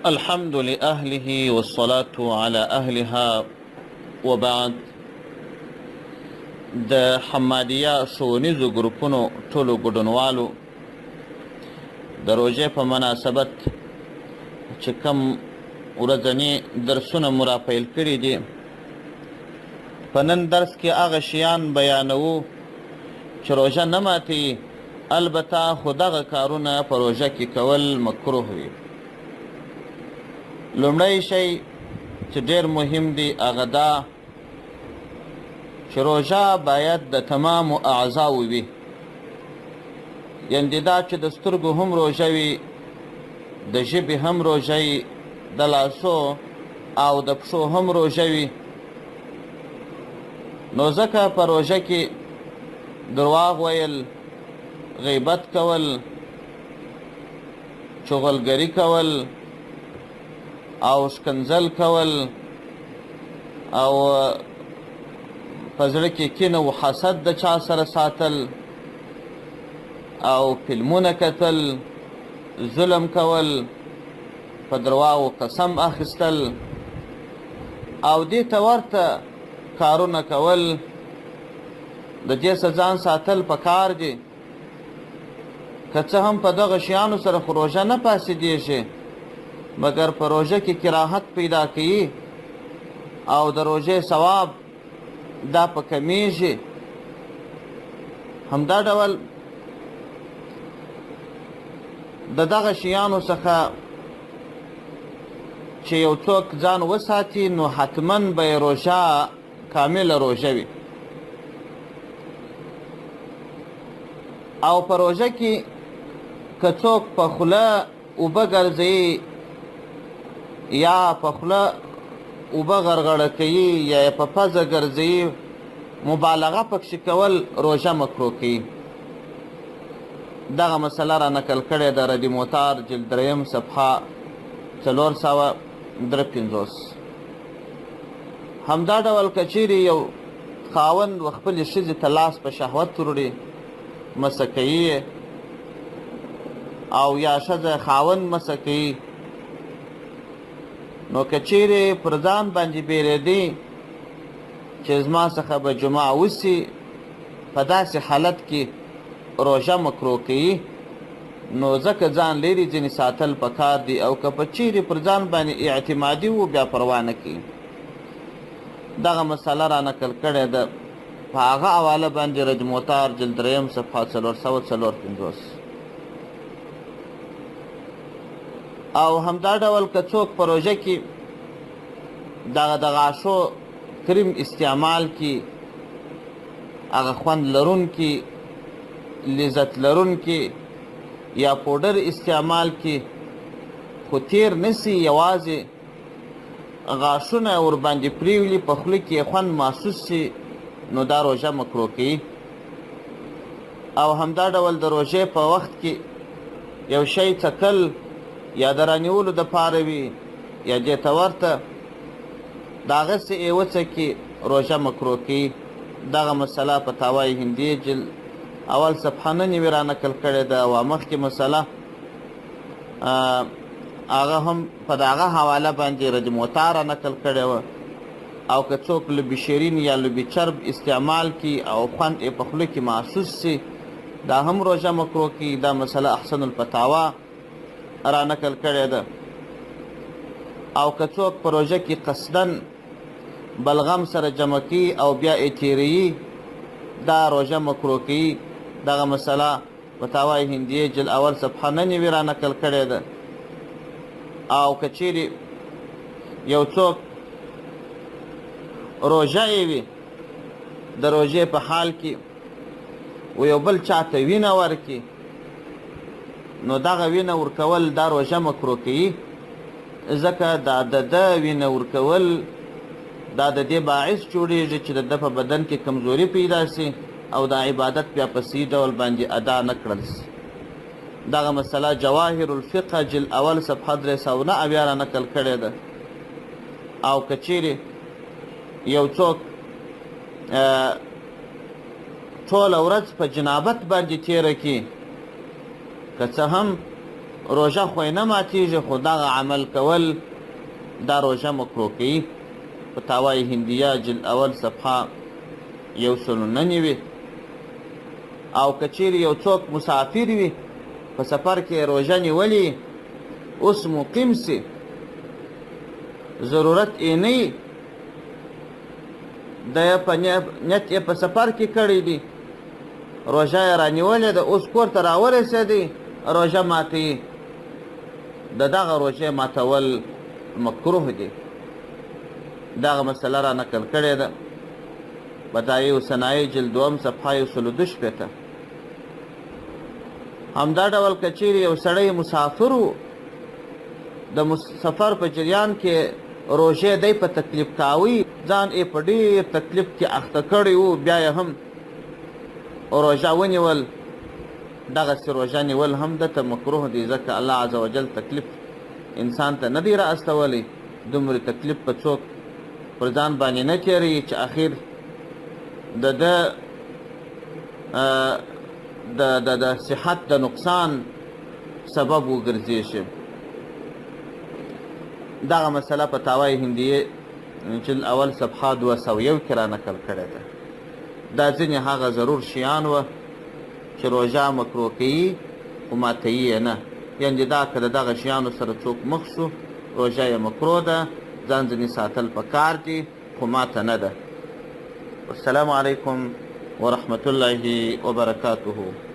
الحمد لأهله والصلاة على أهلها وبعد. د حمادیه ښوونیزو ګروپونو ټولو ګډونوالو د روژې په مناسبت چې کوم ورځني درسونه مو را پیل کړي دي، په نن درس کې هغه شیان بیانوو چې روژه نه ماتوي، البته خو دغه کارونه په روژه کې کول مکروه وي. لومړی شی چې ډېر مهم دی هغه دا چې روژه باید د تمامو اعضاو وي، یعنې دا چې د سترګو هم روژه وي، د ژبې هم روژه وي، د لاسو او د پښو هم روژه وي. نو ځکه په روژه کې درواغ ویل، غیبت کول، چغلګري کول او ښکنځل کول او په زړه کې کینه او حسد د چا سره ساتل او فلمونه کتل، ظلم کول، په درواغو قسم اخیستل او دې ته ورته کارونه کول، د دې څخه ځان ساتل پکار دي. که څه هم په دغه شیانو سره خو روژه نه فاسدېږي، مګر په روژه کې کراهت پیدا کوي او د روژې ثواب دا په کمیږي. همدا ډول د دغه شیانو څخه چې یو څوک ځان وساتي نو حتما به یې روژه کامله روژه وي. او په روژه کې که څوک په خوله اوبه ګرځوي یا په خوله اوبه غرغړه کوي یا یې په پزه ګرځوي، مبالغه پکښې کول روژه مکروه کوي. دغه مسله را نقل کړې ده ردي موتار جلد دریم صفحه 453. همدا ډول که چیرې یو خاوند و خپلې ښځې ته لاس په شهوت وروړي، مسه کوي، او یا ښځه خاوند مسه کوي، نو که چیرې پر ځان باندې بیرېدی چې زما څخه به جماع وسي، په داسې حالت کې روژه مکروه کوي. نو ځکه ځان لیرې ځینې ساتل پکار دي، او که په چیرې پر ځان باندې اعتمادي وو بیا پروا نه کوي. دغه مسله را نقل کړې ده په هغه حواله باندې رد موتار جلد دریم صفحه 454. او همدا ډول که څوک په روژه کې دغه د غاښو کریم استعمال کړي، هغه خوند لرونکي، لذت لرونکي یا پوډر استعمال کړي، خو تیر نسی، یوازې غاښونه ورباندې پرېولي، په خوله کې یې خوند محسوس سي، نو دا روژه مکروه کوي. او همدا ډول د روژې په وخت کې یو شی څکل یا د رانیولو دپاره وي یا دې ته ورته، د هغسې یې وڅکي، روژه مکروه کوي. دغه مسله فتاوی هندیې جلد اول صفحه 99 را نقل کړې ده، او مخکې مسله هغه هم په دغه حواله باندې رد موتا را نقل کړې وه. او که څوک لبي شیرین یا لبي چرب استعمال کړي او خوند یې په خوله کې محسوس سي، دا هم روژه مکروه کوي. دا مسله احسن الفتاوا را نقل کړې ده. او که څوک په روژه کې قصداً بلغم سره جمع کوي او بیا یې تېروي، دا روژه مکروه کوي. دغه مسله فتاوی هندیې جلد اول صفحه 99 را نقل کړې ده. او که چیرې یو څوک روژه یې وي، د روژې په حال کې و یو بل چاته وینه ورکړي، نو دغه وینه ورکول دا روژه مکروه کوي، ځکه دا د ده وینه ورکول دا د دې باعث جوړیږي چې د ده په بدن کې کمزوري پیدا سي او دا عبادت بیا په صحیح ډول باندې ادا نه کړل سي. دغه مسله جواهر الفقه جلد اول صفحه 379 را نقل کړې ده. او که چیرې یو څوک ټوله ورځ په جنابت باندې تېره کړي، که څه هم روژه خو یې نه ماتېږي، خو دغه عمل کول دا روژه مکروه کوي. فتاوی هندیه جلد اول صفحه 199. او که چیرې یو څوک مسافر وي، په سفر کې روژه نیولې، اوس مقیم سي، ضرورت یې نه وي، د په نیت یې په سفر کې کړی دی، روژه یې رانیولې ده، اوس کور ته راورسېدی، روژه ماتوي. د دغه روژې ماتول مکروه دی. دغه مسله را نقل کړې ده بدایع صنایع جلد دوم صفحه 162. همدا ډول که چیرې یو سړی مسافر و، د سفر په جریان کې روژې دی په تکلیف کاوی، ځان یې په ډېر تکلیف کې اخته کړی و، بیا یې هم روژه ونیول، دغسې روژه نیول هم ده ته مکروه دی، ځکه الله عز وجل تکلیف انسان ته نه دی را استولی. دومره تکلیف په څوک پر ځان باندې نه تېروي چې اخر د ده د صحت د نقصان سبب وګرځي شي. دغه مسله فتاوی هندیه جلد اول صفحه 201 کې را نقل کړې ده. دا ځینې هغه ضرور شیان وه چې روژه مکروه کوي خو ماتوي یې نه، یعنې دا که د دغه شیانو سره څوک مخ شو روژه یې مکروه ده، ځان ځینې ساتل پکار دي خو ماته نه ده. والسلام علیکم ورحمة الله وبرکاته.